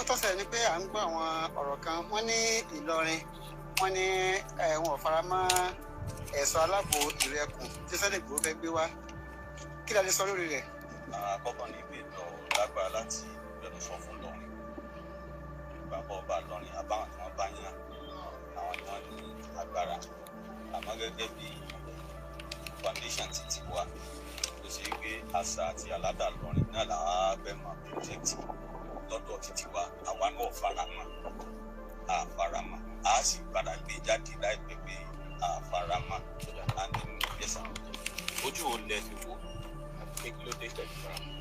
Ohun tó ṣẹlẹ̀ ni pé à ń gbọ́ àwọn ọ̀rọ̀ kan. Wọ́n ní Ìlọrin, wọ́n ní wọn ò fara mọ́ ẹ̀ṣọ́ aláàbò ìlú ẹkùn tí Sunday Igboho fẹ́ gbé wá. Kí la lè sọ lórí rẹ̀? Àkọ́kọ́ ní pé lọ lágbára láti gbẹnu sọ fún Ìlọrin, bàbá ọba Ìlọrin àbáwọn tí wọ́n bá yàn, àwọn ni wọ́n ní agbára. Àmọ́ gẹ́gẹ́ bí foundation ti ti wà, tó ṣe pé àṣà àti aládàá Ìlọrin náà làwọn fẹ́ máa protect lọ́dọ̀ títí wa, àwa náà faramọ́, àfaramọ́, a sì padà gbé jáde láìpẹ́ pé àfaramọ́. And yes sir. Ojú wo lẹ fi wò àti pé kí ló dé tẹ̀lé faramọ́?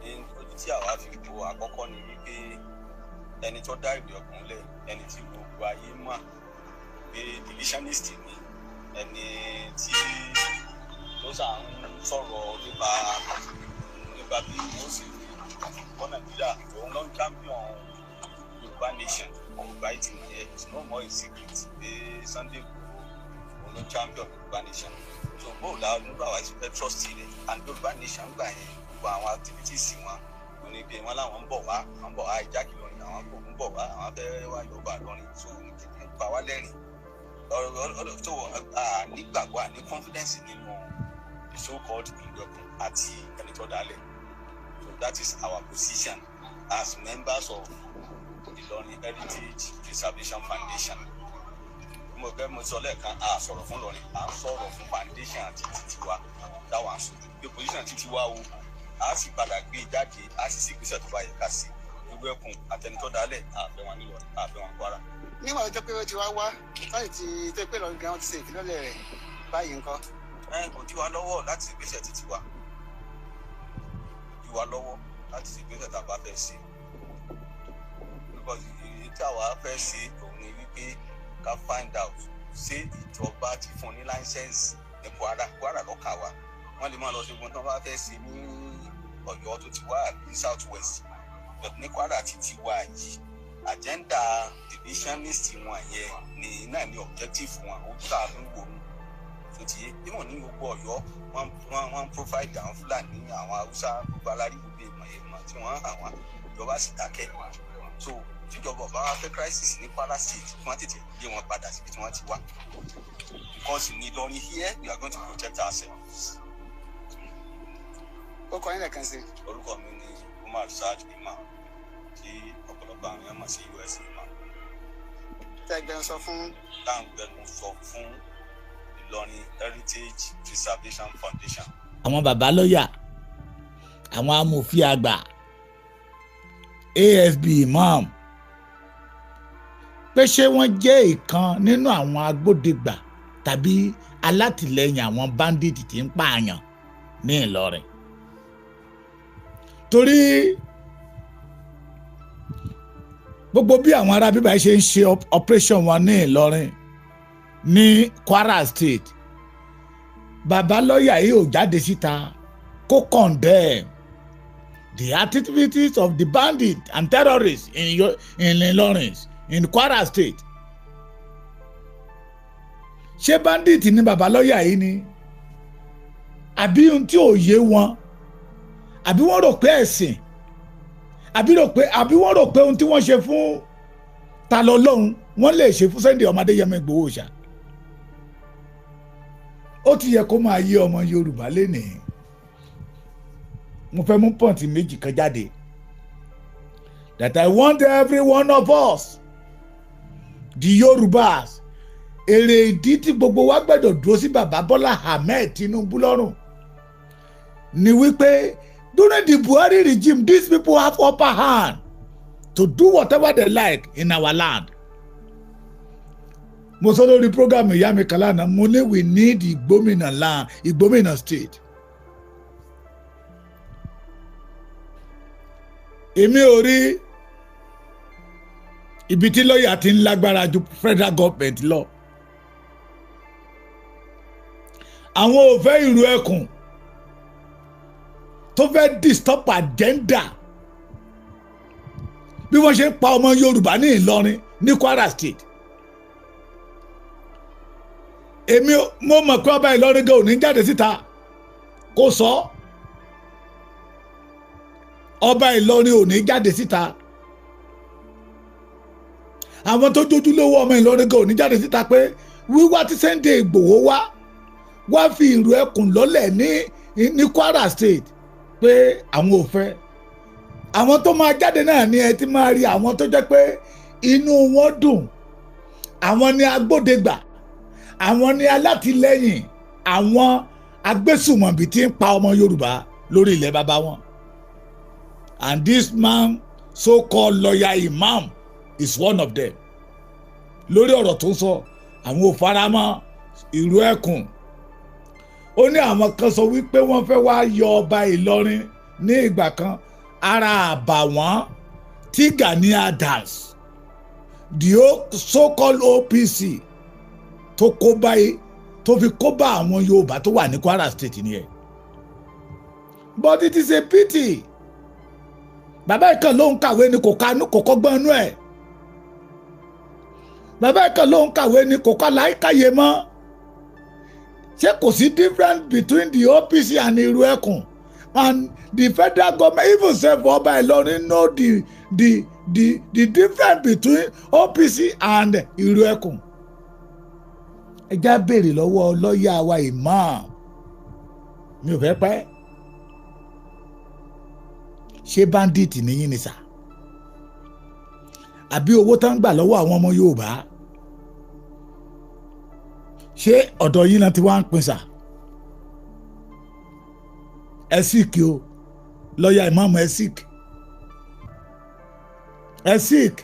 Ní ojú tí àwa fi wo, àkọ́kọ́ ni wípé ẹni tó dá ìlú ọkùnrin lẹ̀, ẹni tí gbogbo ayé mọ̀ pé divisionist ni, ẹni tí tó sà ń sọ̀rọ̀ nípa bí wọ́n sì kọ́ Nàìjíríà, òun ló ń champion Yorùbá nation. Yorùbá yìí ti mọ̀ yẹ, it's no more a secret pé Sunday Igboho, òun ló ń champion Yorùbá nation. So bóòlù àwọn nígbà wá sí fẹ́ trust rẹ̀ and Yorùbá nation gbà yẹn, gbogbo àwọn activities wọn ò ní pé wọn làwọn ń bọ̀ wá, àwọn ń bọ̀ wá hijack Ìlọrin, àwọn kò ń bọ̀ wá, àwọn fẹ́ wá Yorùbá lọ́rin. So ń pa wá lẹ́rìn ọ̀rọ̀ tó nígbàgbọ́, àní confidence nínú the so called ìlú ẹkùn àti ẹni tó dálẹ̀. So that is our position as members of Ìlọrin Heritage Preservation Foundation. Mo fẹ́ mo sọ lẹ́ẹ̀kan, a sọ̀rọ̀ fún Ìlọrin, à ń sọ̀rọ̀ fún foundation àti títí wa táwa ń sojú pé position títí wa o, a sì padà gbé e jáde, a sì sì gbèsè tó bá yẹ ká sí ìlú ẹkùn àtẹnitọ́ dálẹ̀. Àfẹ́ wọn nílọrin, àfẹ́ wọn Kwara. Nígbà tó jẹ́ pé ó ti wá wá láti ti tó pé Ìlọrin gan ti ṣe ìfilọ́lẹ̀ rẹ̀ báyìí ńkọ́? Ẹ kò dí wa lọ́wọ́ láti ṣe ìgbésẹ̀ títí wa, kò dí wa lọ́wọ́ láti ṣe ìgbésẹ̀ tá a bá fẹ́ ṣe, because èyí tí àwa fẹ́ ṣe òun ni wípé ká find out ṣé ìjọba ti fún ní license ní Kwara. Kwara lọ́kà wa, wọ́n lè máa lọ ṣe ogun tí wọ́n bá fẹ́ ṣe ní Ọ̀yọ́ tó ti wá ní South West, but ní Kwara ti wá yìí, agenda divisionist wọn yẹn ní náà ní objective wọn. Ojú tá a fi ń wò ó tó ti yé ìwọ̀n ní gbogbo Ọ̀yọ́, wọ́n provide àwọn Fúlàní, àwọn Haúsá, gbogbo alárí, gbogbo ìmọ̀ ìmọ̀ tí wọ́n àwọn ìjọba sì dákẹ́. So tíjọba ọba wa fẹ́ crisis ní Kwara State, kí wọ́n tètè gbé wọn padà síbi tí wọ́n ti wá, because ní Ìlọrin here, we are going to protect ourselves. Ó kọ yín lẹ́ẹ̀kan sí i. Orúkọ mi ni Umar Saad Imam, tí ọ̀pọ̀lọpọ̀ àwọn èèyàn mọ̀ sí US Imam. Tẹ́ gbẹnusọ fún Táwọn gbẹnu sọ fún Ìlọrin Heritage Preservation Foundation. Àwọn bàbá lọ́yà, àwọn amòfin àgbà, ASB imam, pé ṣé wọ́n jẹ́ ìkan nínú àwọn agbódegbà tàbí alátìlẹyìn àwọn bandit tí ń pààyàn ní Ìlọrin? Torí gbogbo bí àwọn ará bíbá ṣe ń ṣe operation wọn ní Ìlọrin, ní Kwara State, bàbá lọ́ọ̀yà yìí ò jáde síta kó condemn the activities of the bandits and terrorists in Ìlọrin, in Kwara State. Ṣé bandit ni bàbá lọ́ọ̀yà yìí ni, àbí ohun tí ò yé wọn, àbí wọ́n rò pé ẹ̀sìn, àbí wọ́n rò pé ohun tí wọ́n ṣe fún Ta lọ́lọ́run, wọ́n lè ṣe fún Sunday ọmọ Adéyẹmọ Ìgbòho ṣá? Ó ti yẹ kó máa yé ọmọ Yorùbá lénìí. Mo fẹ́ mú point méjì kan jáde that I want every one of us, the Yorùbás, èrè ìdí tí gbogbo wa gbọ́dọ̀ dúró sí bàbá Bọ́lá Ahmed Tinubu lọ́rùn ni wípé during the Buhari regime, these people have upper hand to do whatever they like in our land. Mo sọ lórí program ìyá mi kan lánàá, mo ní we need Ìgbómìnà land, Ìgbómìnà state. Èmi ò rí ibi tí lọ́ọ̀yà ti ń lágbára ju federal government lọ. Àwọn ò fẹ́ ìrù ẹkùn tó fẹ́ disturb agenda bí wọ́n ṣe ń pa ọmọ Yorùbá ní Ìlọrin, ní Kwara State. Èmi mo mọ̀ pé ọba Ìlọrin gan ò ní jáde síta kó sọ. Ọba Ìlọrin ò ní jáde síta. Àwọn tó jójúlówó ọmọ Ìlọrin gan ò ní jáde síta pé wíwá tí Sunday Igboho wá wá fi ìrù ẹkùn lọ́lẹ̀ ní Kwara State pé àwọn ò fẹ́. Àwọn tó máa jáde náà ni ẹ ti máa rí àwọn tó jẹ́ pé inú wọn dùn, àwọn ni agbódegbà, àwọn ni alátìlẹ́yìn àwọn agbésùmọ̀bí tí ń pa ọmọ Yorùbá lórí ilẹ̀ bàbá wọn. And this man, so-called lawyer imam, is one of them. Lórí ọ̀rọ̀ tó ń sọ, àwọn ò faramọ́ ìrù ẹkùn. Ó ní àwọn kan sọ wípé wọ́n fẹ́ wá yọ ọba Ìlọrin ní ìgbà kan, ara àbàwọ́n tí Gani Adams, the so-called OPC, tó kó báyìí, tó fi kó bá àwọn Yorùbá tó wà ní Kwara State nìyẹn. But it is a pity. Bàbá ìkan ló ń kàwé ni kò kanú, kò kọ́gbọ́n inú ẹ̀. Bàbá ìkan ló ń kàwé ni kò kọ́ láìkáyé mọ́. Ṣé kò sí difference between the OPC and ìrù ẹkùn and the federal government? Even sef Ọba Ìlọrin know the difference between OPC and ìrù ẹkùn. Ẹ já béèrè lọ́wọ́ lọ́ọ̀yà wa imam, mi ò fẹ́ pẹ́. Ṣé bandit nìyí ni sà? Àbí owó tán ń gbà lọ́wọ́ àwọn ọmọ Yorùbá, ṣé ọ̀dọ̀ yín náà ti wá ń pín sà? Ẹ sick o, lọ́ọ̀yà ìmáàmù, ẹ sick, ẹ sick.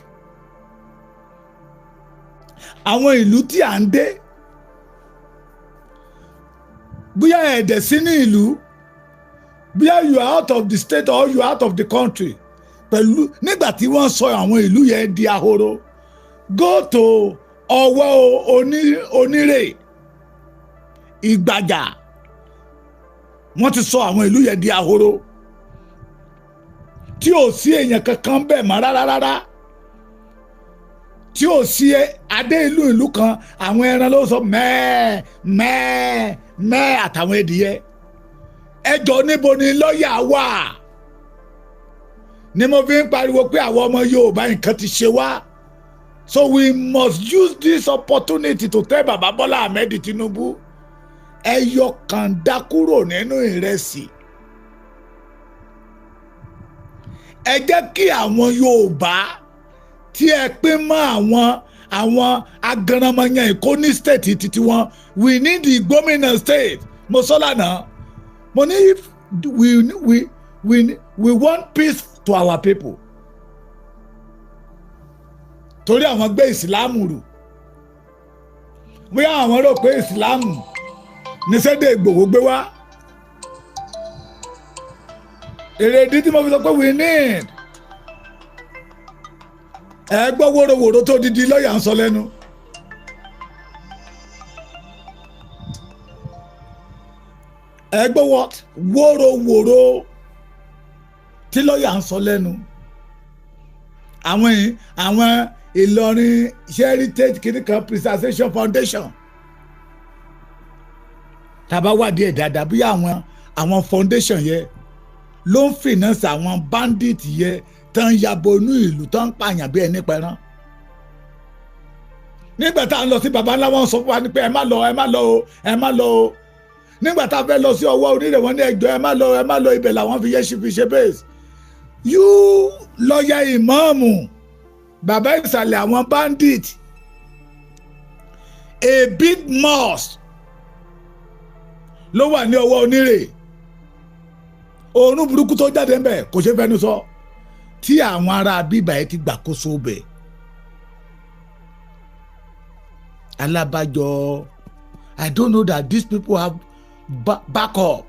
Àwọn ìlú tí à ń dé, bóyá ẹ̀ẹ́dẹ̀ sí ní ìlú, bóyá you are out of the state or you are out of the country, pẹ̀lú nígbà tí wọ́n sọ àwọn ìlú yẹn di ahoro. Go to Ọwọ́ Onírè, Ìgbàjà, wọ́n ti sọ àwọn ìlú yẹn di ahoro tí ò sí èèyàn kankan bẹ́ẹ̀ mọ́ rárá rárá, tí ò sí adé ìlú ìlú kan. Àwọn ẹran ló sọ mẹ́ẹ̀ mẹ́ẹ̀ mẹ́ẹ̀ àtàwọn ẹdìyẹ. Ẹjọ́ níbo ni lọ́ọ̀yà wà? Ni mo fi ń pariwo pé àwọn ọmọ Yorùbá, nǹkan ti ṣe wá. So we must use this opportunity to tell Baba Bola Ahmed Tinubu, ẹ yọ kàńdá kúrò nínú ìrẹsì. Ẹ jẹ́ kí àwọn Yorùbá tí ẹ pín mọ́ àwọn agaranmọyàn Èkó ní state títí wọn. We need the gómìnà state. Mo sọ lánàá, mo ní if we want peace to our people, torí àwọn gbé ìsìlámù rù, bóyá àwọn rò pé ìsìlámù ní Sunday Igboho gbé wá. Èrè ìdí tí mo fi sọ pé we need, ẹ gbọ́ wóróworó tó didi lọ́ọ̀yà ń sọ lẹ́nu. Ẹ gbọ́ what wóróworó tí lọ́ọ̀yà ń sọ lẹ́nu. Àwọn Ìlọrin Heritage kìnìkan Preservation Foundation, tàbá wádìí ẹ̀ dáadáa, bí àwọn foundation yẹn ló ń finance àwọn bandit yẹn tán yabo inú ìlú, tán ń pààyàn bí ẹni pẹran. Nígbà tá à ń lọ sí baba ńlá, wọn sọ fún wa ní pé ẹ má lọ, ẹ má lọ o, ẹ má lọ o. Nígbà tá a fẹ́ lọ sí Ọwọ́ Onírè, wọn ní ẹjọ́, ẹ má lọ, ẹ má lọ, ibẹ̀ làwọn fi yẹ fi ṣe base. You lọ́ọ̀yà ìmáàmù, bàbá ìsàlẹ̀ àwọn bandit, a big mosque ló wà ní Ọwọ́ Onírè. Òórùn burúkú tó jáde ń bẹ̀ kò ṣe fẹnu sọ, tí àwọn ará bíbà yẹn ti gbàkóso bẹ̀. Alábàjọ, I don't know that these people have backup.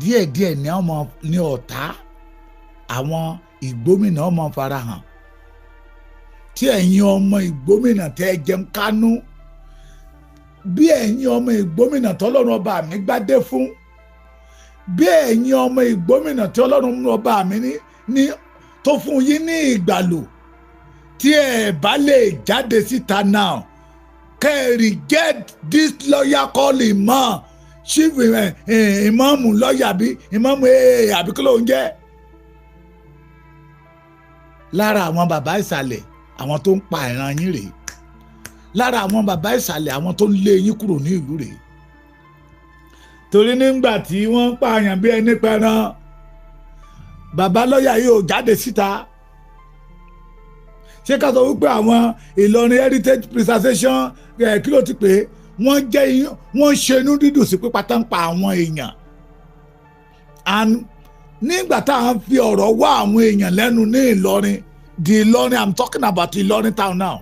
Díẹ̀díẹ̀ ní ọmọ ní ọ̀tá àwọn ìgbómìnà ọmọ farahàn. Tí ẹ̀yin ọmọ ìgbómìnà tẹ́ ẹ jẹun kánú, bí ẹ̀yin ọmọ ìgbómìnà tọ́lọ́run ọba mi gbádé fún, bí ẹ̀yin ọmọ ìgbómìnà tí Ọlọ́run ọba mi ní tó fún yín ní ìgbàlù, tí ẹ bá lè jáde síta now, kẹ́ ẹ reject this lawyer call imam, chief imam lawyer, bí imam àbí kí ló ń jẹ́. Lára àwọn bàbá ìsàlẹ̀ àwọn tó ń pa ìran yín rèé. Lára àwọn bàbá ìsàlẹ̀ àwọn tó ń lé yín kúrò ní ìlú rèé. Torí nígbà tí wọ́n ń pààyàn bí ẹni pẹran, bàbá lọ́ọ̀yà yìí ò jáde síta. Ṣé ká sọ wípé àwọn Ìlọrin Heritage Preservation kí ló ti pè é, wọ́n jẹ́ wọ́n ń ṣe inú dídùn sí pípa tán pa àwọn èèyàn. And nígbà tá à ń fi ọ̀rọ̀ wá àwọn èèyàn lẹ́nu ní Ìlọrin, the Ìlọrin, I'm talking about Ìlọrin town now,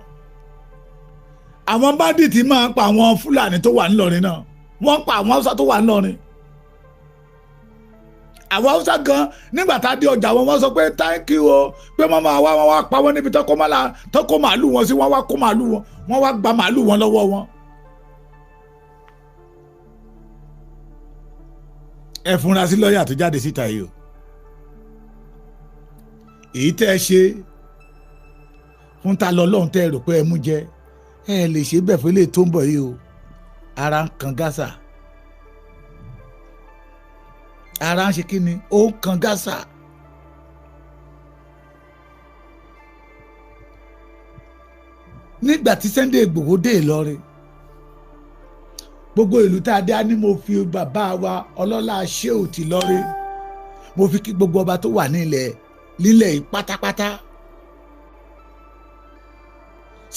àwọn bandits máa ń pa àwọn Fúlàní tó wà nílọrin náà, wọ́n pa àwọn Haúsá tó wà nílọrin. Àwọn Haúsá gan nígbà tá a dé ọjà wọn, wọ́n sọ pé thank you o, pé wọ́n máa wá, wọ́n wá pa wọ́n níbi tó kó màálù wọn sí, wọ́n wá kó màálù wọn, wọ́n wá gba màálù wọn lọ́wọ́ wọn. Ẹ fúnra sí lọ́ọ̀yà tó jáde síta yìí o. Èyí tẹ́ ẹ ṣe fún ta lọ lọ́hùn tẹ́ ẹ rò pé ẹ mú jẹ, ẹ lè ṣe bẹ́ẹ̀ fún ilé tó ń bọ̀ yìí o. Ara ń kan Gaza, ara ń ṣe kí ni, ó ń kan Gaza. Nígbà tí Sunday Igboho dé Ìlọrin, gbogbo ìlú tá a dé á ní mo fi bàbá wa ọlọ́lá Ṣéhù ti Ìlọrin, mo fi kí gbogbo ọba tó wà nílẹ̀ lílẹ̀ yìí pátápátá.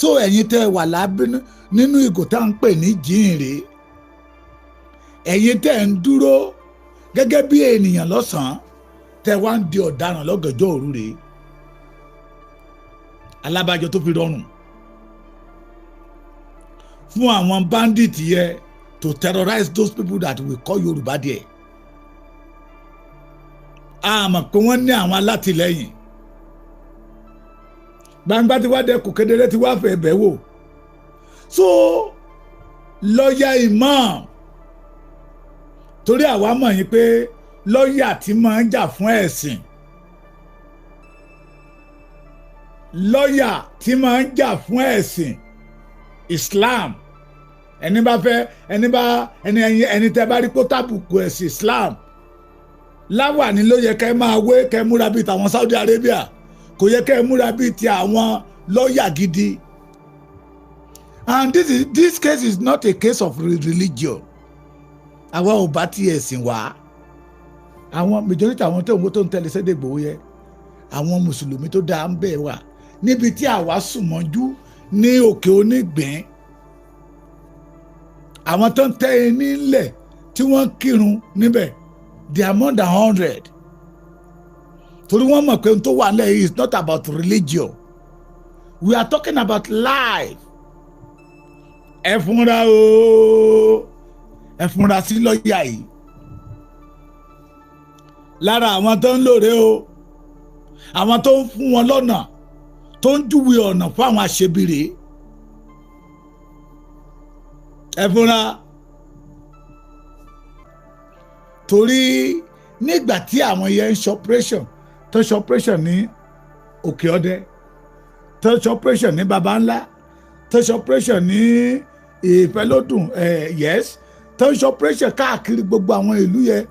So ẹ̀yin tẹ́ wà lábínú nínú ìgò tá à ń pè ní jíǹre, ẹ̀yin tẹ́ ń dúró gẹ́gẹ́ bí ènìyàn lọ́sàn-án, tẹ́ wá ń di ọ̀daràn lọ́gànjọ́ òru rèé. Alábàjọ tó fi rọrùn fún àwọn bandit yẹ to terrorize those people that we call Yorùbá there. A mọ̀ pé wọ́n ní àwọn alátìlẹ́yìn. Gbangba tí wàá dẹkùn kedere tí wàá fẹ́ bẹ̀ wò. So lọ́ọ̀yà imam, torí àwa mọ̀ yín pé lọ́ọ̀yà tí máa ń jà fún ẹ̀sìn, lọ́ọ̀yà tí máa ń jà fún ẹ̀sìn Islam, ẹni bá fẹ́, ẹni bá ẹni ẹni tẹ́ bá rí kó tàbùkù ẹ̀sìn Islam láwàní ló yẹ kẹ́ máa wé, kẹ́ múra bíi tàwọn Saudi Arabia, kò yẹ kẹ́ múra bíi ti àwọn lọ́ọ̀yà gidi. And this case is not a case of religion. Àwa ò bá ti ẹ̀sìn wá. Àwọn majority àwọn tó ń wo tó ń tẹ̀lé Sunday Igboho yẹ, àwọn mùsùlùmí tó dáa ń bẹ̀ wà níbi tí àwa sùn mọ́jú ní Òkè Onígbín. Àwọn tó ń tẹ́ ẹ nílẹ̀ tí wọ́n kírun níbẹ̀, they are more than 100. Torí wọ́n mọ̀ pé ohun tó wà nílẹ̀ is not about religion. We are talking about life. Ẹ fúnra o, ẹ fúnra sí lọ́ọ̀yà yìí. Lára àwọn tó ń lòrè o, àwọn tó ń fún wọn lọ́nà, tó ń júwe ọ̀nà fún àwọn aṣebìrè. Ẹ fúnra. Torí nígbà tí àwọn yẹn ń ṣe operation, tó ṣe operation ní Òkè Ọdẹ, tó ṣe operation ní Baba Ńlá, tó ṣe operation ní Ìfẹ́lódùn, yes, tó ṣe operation káàkiri gbogbo àwọn ìlú yẹn,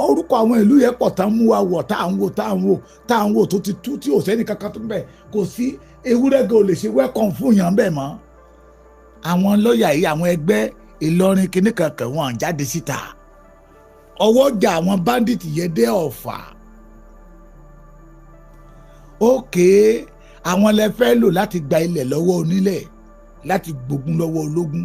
orúkọ àwọn ìlú yẹn pọ̀ tá ń mú wa wọ̀, tá à ń wò, tá à ń wò, tá à ń wò, tó ti tú tí ò sẹ́ni kankan tó ń bẹ̀, kò sí ewúrẹ́ gan ò lè ṣe welcome fún yàn bẹ́ẹ̀ mọ́. Àwọn lọ́ọ̀yà yìí, àwọn ẹgbẹ́ Ìlọrin kìnnì kankan wọn jáde síta. Ọwọ́ jà àwọn bandit yẹn dé Ọ̀fà. Ókè, àwọn lẹ fẹ́ lò láti gba ilẹ̀ lọ́wọ́ onílẹ̀, láti gbógun lọ́wọ́ ológun.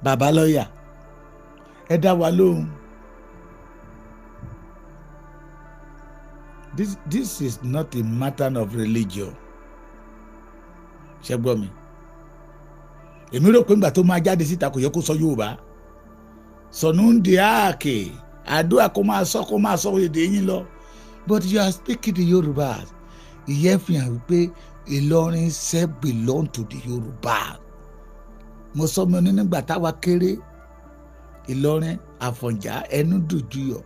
Bàbá lọ́ọ̀yà, ẹ dá wa lóhùn. This is not a matter of religion. Ṣé gbọ́ mi? Èmi rò pé ńgbà tó máa jáde síta kò yẹ kó sọ Yorùbá. Sọ̀nùndì àkè àdúrà kó máa sọ èdè yín lọ. But you are speaking the Yorùbá. Ìyẹn fi hàn wípé Ìlọrin self belong to the Yorùbá. Mo sọ mi ní nígbà táwa kéré, Ìlọrin Àfọ̀njá ẹnu dùjúyọ̀.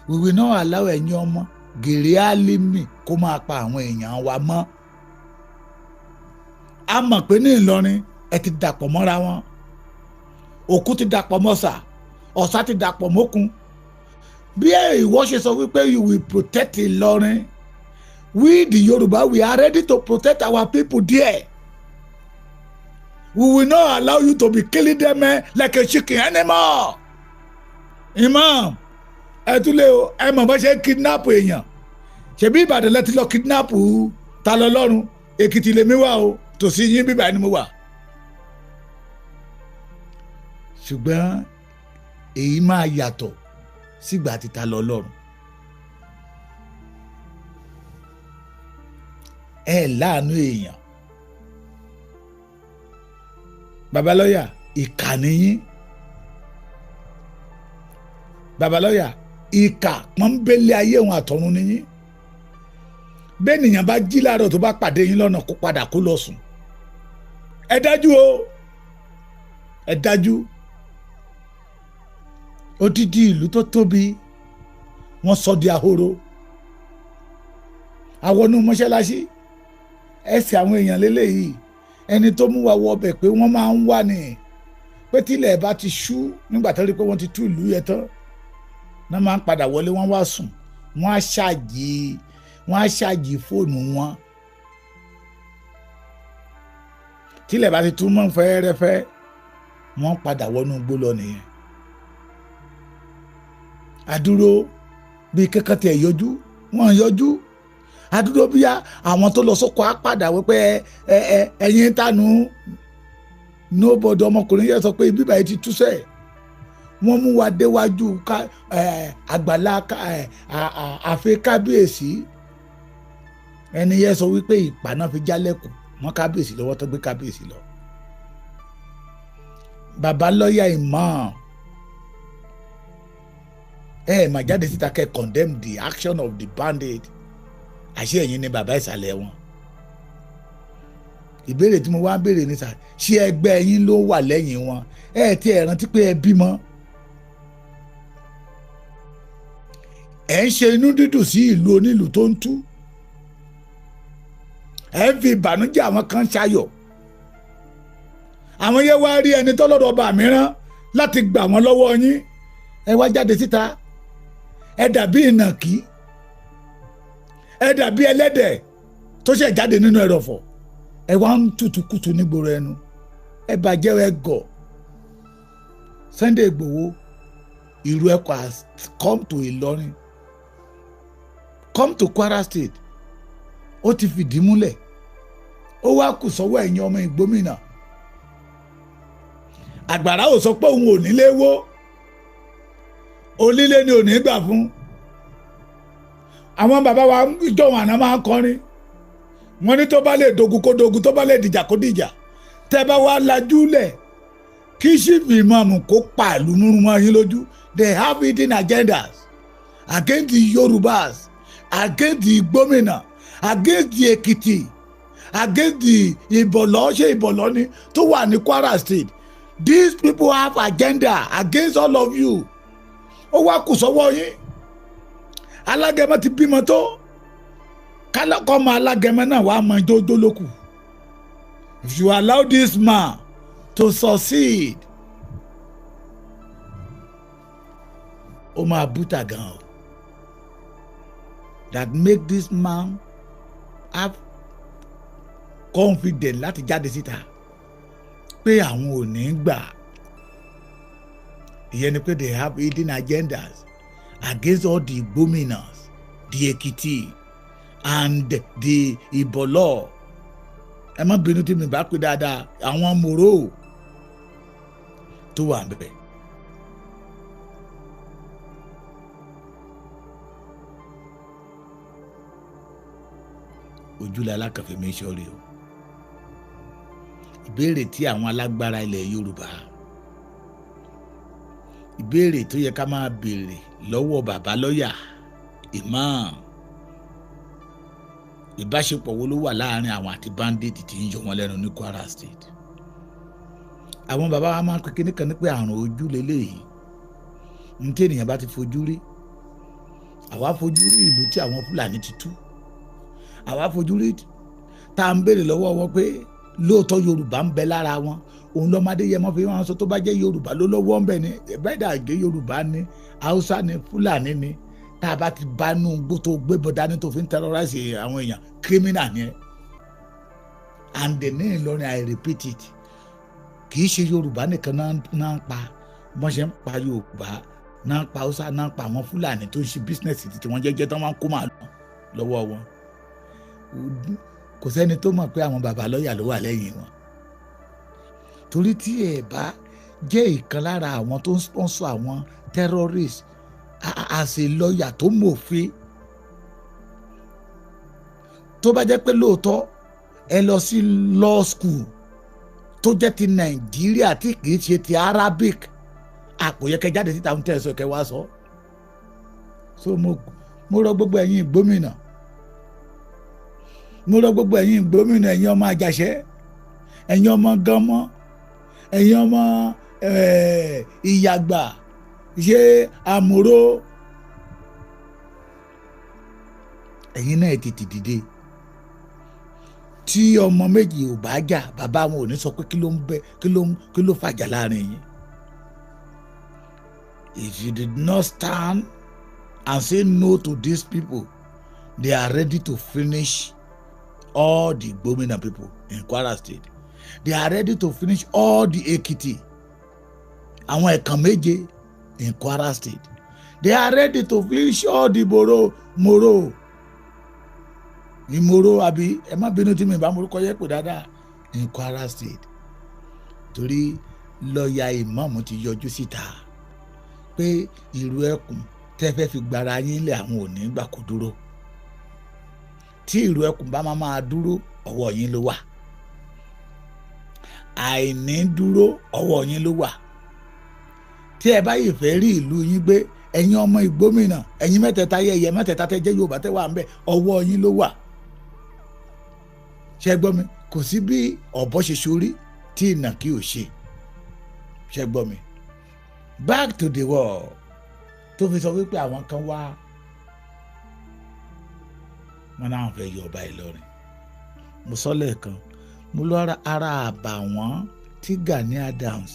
We will not allow ẹ̀yin ọmọ gèrè álímì kó máa pa àwọn èèyàn wa mọ́. A mọ̀ pé ní Ìlọrin ẹ ti dàpọ̀ mọ́ra wọn, òkú ti dàpọ̀ mọ́sà, Ọ̀sà ti dàpọ̀ mọ́kun. Bí ìwọ ṣe sọ wípé you will protect Ìlọrin, we the Yorùbá, we are ready to protect our people there. We will not allow you to be killing them like a chicken anymore. Imam, ẹ tún lé o, ẹ mọ̀ bá ṣe kidnap èèyàn. Ṣebí Ìbàdàn lẹ ti lọ kidnap ta lọ lọ́run, Èkìtì lèmi wà o, tòsí yín bíbá ni mo wà. Ṣùgbọ́n èyí máa yàtọ̀ sígbà tí ta lọ lọ́run. Ẹ láàánú èèyàn. Babalọ́yà, ìkà nìyín. Babalọ́yà, ìkà pọ́nbélé ayé òun àtọ̀run nìyín. Bẹ́ẹ̀ nìyàn bá jí láàárọ̀ tó bá pàdé yín lọ́nà kó padà kó lọ sùn. Ẹ dájú o, ẹ dájú. Odidi ìlú tó tóbi wọ́n sọ di ahoro. Àwọn inú mọ́ṣáláṣí ẹsẹ̀ àwọn èèyàn lélẹ́yìí, ẹni tó mú wa wọ ọbẹ̀ pé wọ́n máa ń wà ní pé tílẹ̀ bá ti ṣú nígbà tó rí pé wọ́n ti tú ìlú yẹn tán náà máa ń padà wọlé, wọ́n wá sùn, wọ́n á ṣáàjì fóònù wọn. Tílẹ̀ bá ti tú mọ́ fẹ́ẹ́rẹ́fẹ́ wọ́n padà wọnú igbó lọ nìyẹn. Àdúró bíi kankan tiẹ̀ yọjú, wọ́n yọjú. Àdúró bíi àwọn tó lọ sóko á padà wípé ẹ ẹ ẹ̀yin tánu nobody. Ọmọkùnrin yẹn sọ pé ibi báyìí ti túṣẹ̀. Wọ́n mú wa déwájú àgbàlá ààfin kábíyèsí. Ẹni yẹn sọ wípé ìpànà fi jálẹ̀kùn mọ́ kábíyèsí lọ́wọ́ tó gbé kábíyèsí lọ. Bàbá lọ́yà imam, ẹ mà jáde síta kẹ́ condemn the action of the bandit. Àṣé ẹ̀yin ni bàbá ìsàlẹ̀ wọn. Ìbéèrè tí mo wá ń béèrè ní sà, ṣé ẹgbẹ́ yín ló wà lẹ́yìn wọn? Ẹ ti ẹ̀ rántí pé ẹ bímọ. Ẹ ń ṣe inú dídùn sí ìlú onílù tó ń tú. Ẹ ń fi ìbànújẹ́ àwọn kan ṣayọ̀. Àwọn yẹn wá rí ẹni tọ́lọ́dọ̀ ọba mìíràn láti gbà wọ́n lọ́wọ́ yín. Ẹ wá jáde síta. Ẹ dàbí ìnàkí, ẹ dàbí ẹlẹ́dẹ̀ tó ṣẹ̀ jáde nínú ẹrọ̀fọ̀. Ẹ wá ń tutukutu nígboro ẹnu. Ẹ bàjẹ́, ẹ gọ̀. Sunday Igboho, ìlú ẹ̀kọ́ has come to Ìlọrin, come to Kwara State. Ó ti fìdí múlẹ̀. Ó wá kù sọ́wọ́ ẹ̀yin ọmọ ìgbómìnà. Àgbàrá ò sọ pé òun ò nílé wó, onílé ni ò ní gbà fún. Àwọn bàbá wa jọ̀wọ́n àná máa ń kọrin, wọ́n ní tó bá lè dogun kó dogun, tó bá lè dìjà kó dìjà. Tẹ́ bá wá lajú lẹ̀ kí sífì ìmáàmù kó pa ìlú múrun mọ́ yín lójú. They have hidden agendas against the Yorubas, against the Igbómìnà, against the Ekiti, against the Ìbọ̀lọ́. Ṣé Ìbọ̀lọ́ ni tó wà ní Kwara State? These people have agenda against all of you. Ó wá kù sọ́wọ́ yín. Alágẹmọ ti bímọ tó, kálákọ́mọ alágẹmọ náà wàá mọ jójó lókù. If you allow this man to succeed, ó máa búta gan o. That make this man have confidence láti jáde síta pé àwọn ò ní gbà. Ìyẹn ni pé they have hidden agendas against all the Igbominas, the Ekiti and the Ibolo. Ẹ má bínú tí mi bá pè dáadáa, àwọn mòró tó wà níbẹ̀. Ojúlẹ̀ alákànfẹ́ mi sọ̀rí o. Ìbéèrè tí àwọn alágbára ilẹ̀ Yorùbá, ìbéèrè tó yẹ ká máa béèrè lọ́wọ́ bàbá lọ́yà imam, ìbáṣepọ̀ wo ló wà láàrin àwọn àti bandit tí ń yọ wọn lẹ́nu ní Kwara State? Àwọn bàbá wa máa ń pe kíní kan ní pé àrùn ojú leléyìí. Ní tí ènìyàn bá ti fojú rí, àwa fojú rí ìlú tí àwọn Fúlàní ti tú. Àwa fojú rí tá à ń béèrè lọ́wọ́ wọn pé lóòótọ́ Yorùbá ń bẹ lára wọn. Òun lọ́mọdé yẹ mọ́ fi wọ́n sọ tó bá jẹ́ Yorùbá ló lọ́wọ́ ń bẹ̀ ni, bẹ́ẹ̀ dà gé Yorùbá ni, Haúsá ni, Fúlàní ni, tá a bá ti bá nú gbó tó gbé bọ́ dání tó fi ń terrorize àwọn èèyàn, criminal ni ẹ. And the ní Ìlọrin, I repeat it, kì í ṣe Yorùbá nìkan náà ń pa. Wọ́n ṣe ń pa Yorùbá náà ń pa Haúsá, náà ń pa àwọn Fúlàní tó ń ṣe business tí wọ́n jẹ́jẹ́ tó máa ń kó màálù lọ́wọ́ wọn. Kò sẹ́ni tó mọ̀ pé àwọn bàbá lọ́ọ̀yà ló wà lẹ́yìn wọn, torí tí ẹ bá jẹ́ ìkan lára àwọn tó ń sponsor àwọn terrorists as a lawyer tó mọ̀fin, tó bá jẹ́ pé lóòótọ́ ẹ lọ sí law school tó jẹ́ ti Nàìjíríà tí kìí ṣe ti Arabic, àpòyẹkẹ jáde síta ń tẹ̀sán kẹ wá sọ. So mo rọ gbogbo ẹ̀yin gómìnà, mo rọ gbogbo ẹ̀yin gómìnà, ẹ̀yin ọmọ Àjàṣẹ́, ẹ̀yin ọmọ Gánmọ́, ẹ̀yin ọmọ Ìyàgbà, ṣé Àmúrò, ẹ̀yin náà tètè dìde. Tí ọmọ méjì ò bá jà, bàbá wọn ò ní sọ pé kí ló ń bẹ, kí ló fàjà láàrin yín. If you did not stand and say no to these people, they are ready to finish all the Gbomina people in Kwara State. They are ready to finish all the Ekiti, àwọn ẹ̀kan méje in Kwara State. They are ready to finish all the Moro, Moro, Ìmòrò, àbí ẹ má bínú tí mi bá morúkọ yẹ pé dáadáa, in Kwara State. Torí lọ́ọ̀yà ìmáàmù ti yọjú síta pé ìrù ẹkùn tẹ́ fẹ́ fi gbára yín lẹ̀, àwọn ò ní gbà kó dúró. Tí ìrù ẹkùn bá máa dúró, ọwọ́ yín ló wà. Àìní dúró, ọwọ́ yín ló wà. Tí ẹ bá yìí fẹ́ rí ìlú yín gbé, ẹ̀yin ọmọ Ìgbómìnà, ẹ̀yin mẹ́tẹ̀ẹ̀ta yẹ̀yẹ́ mẹ́tẹ̀ẹ̀ta tẹ́ jẹ́ Yorùbá tẹ́ wà ń bẹ̀, ọwọ́ yín ló wà. Ṣé gbọ́ mi? Kò sí bí ọ̀bọ ṣe ṣorí tí ìnàkí ò ṣe. Ṣé gbọ́ mi? Back to the world tó fi sọ wípé àwọn kan wá, wọn náà fẹ́ yọ ọba Ìlọrin. Mo sọ lẹ́ẹ̀kan, mo lọ ara àbàwọ́n tí Gani Adams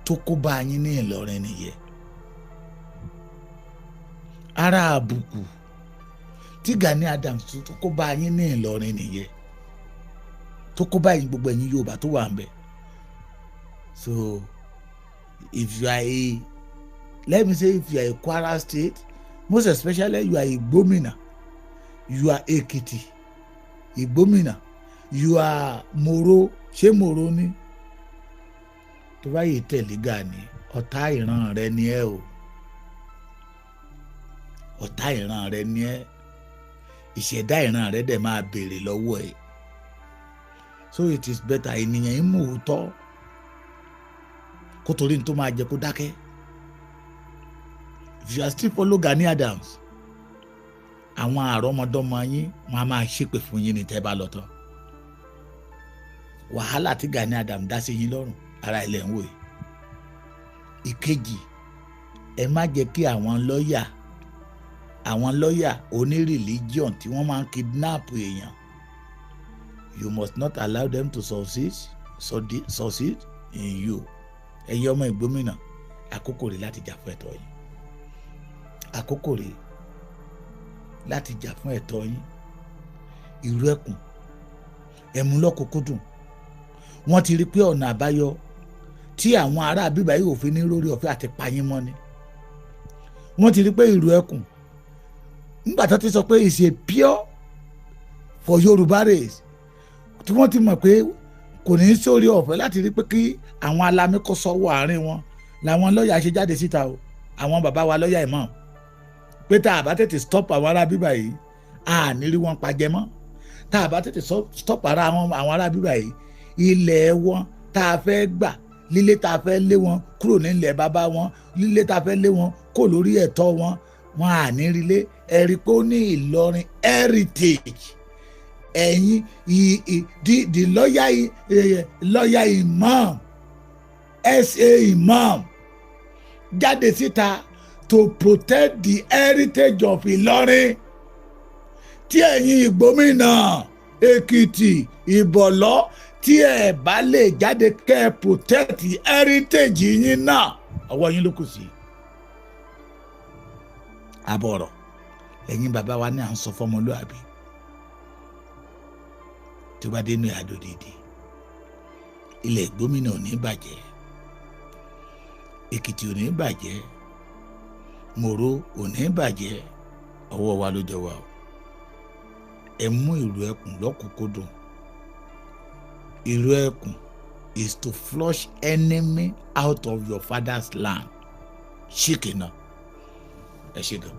tó kó bá yín ní Ìlọrin nìyẹn. Ara àbùkù tí Gani Adams tó kó bá yín ní Ìlọrin nìyẹn, tó kó bá yín gbogbo ẹ̀yin Yorùbá tó wà ń bẹ̀. So if you are a, let me say, if you are a Kwara State, most especially you are Igbomina, you are Ekiti, Igbomina, you are Moro, ṣé Moro ni? Tó bá yìí tẹ̀lé Gani, ọ̀tá ìran rẹ ni ẹ o. Ọ̀tá ìran rẹ ni ẹ. Ìṣẹ̀dá ìran rẹ dẹ̀ máa béèrè lọ́wọ́ ẹ. So it is better ènìyàn yín mú òótọ́ kó torí ní tó máa jẹ kó dákẹ́. If you are still follow Gani Adams, àwọn àrọ́mọdọ́mọ yín wọn a máa ṣépè fún yín ní tẹ́ bá lọ tán. Wàhálà tí Gani Adams dá sí yín lọ́rùn ara ilẹ̀ ń wò yìí. Ìkejì, ẹ má jẹ́ kí àwọn lọ́ọ̀yà, àwọn lọ́ọ̀yà oní religion tí wọ́n máa ń kidnap èèyàn, you must not allow them to succeed in you. Ẹ̀yin ọmọ Ìgbómìnà, àkókò rẹ̀ láti jà fún ẹ̀tọ́ yín. Àkókò rẹ̀ láti jà fún ẹ̀tọ́ yín. Ìrú ẹkùn ẹ̀mú lọ́kùnkúndùn. Wọ́n ti rí pé ọ̀nà àbáyọ tí àwọn ará bíbá yìí ò fi ní lórí ọ̀fẹ́ àti payín mọ́ ni. Wọ́n ti rí pé ìrú ẹkùn nígbà tó ti sọ pé it's a pure for Yorùbá race, tí wọ́n ti mọ̀ pé kò ní í sórí ọ̀fẹ́ láti rí pé kí àwọn alamí kó sọ́wọ́ àárín wọn, làwọn lọ́ọ̀yà ṣe jáde síta o. Àwọn bàbá wa lọ́ọ̀yà ìmọ̀ pé tá a bá tètè stop àwọn ará bíbá yìí, a ní rí wọn pajẹ mọ́. Tá a bá tètè stop ara àwọn ará bíbá yìí, ilẹ̀ wọn tá a fẹ́ gbà, lílé tá a fẹ́ lé wọn kúrò nílẹ̀ bàbá wọn, lílé tá a fẹ́ lé wọn kó lórí ẹ̀tọ́ wọn, wọn à ní rí lé. Ẹ̀rí pé ó ní Ìlọrin heritage. Ẹ̀yin the lawyer imam, SA imam, jáde síta to protect the heritage of Ìlọrin. Tí ẹ̀yin Ìgbómìnà, Èkìtì, Ìbọ̀lọ́ Tí ẹ bá lè jáde kẹ́ ẹ protect heritage yín náà, ọwọ́ yín ló kù sí. Àbọ̀rọ̀ lẹ́yìn bàbá wa ní à ń sọ fọmọlúàbí tó bá dénú àdó dìde. Ilẹ̀ gómìnà ò ní bàjẹ́, Èkìtì ò ní bàjẹ́, Mòró ò ní bàjẹ́. Ọwọ́ wa ló jọ wà o. Ẹ mú ìlú ẹkùn lọ́kùnkúndùn. Ìlú ẹkùn is to flush enemy out of your father's land. Ṣìkìnà, ẹ ṣe gan.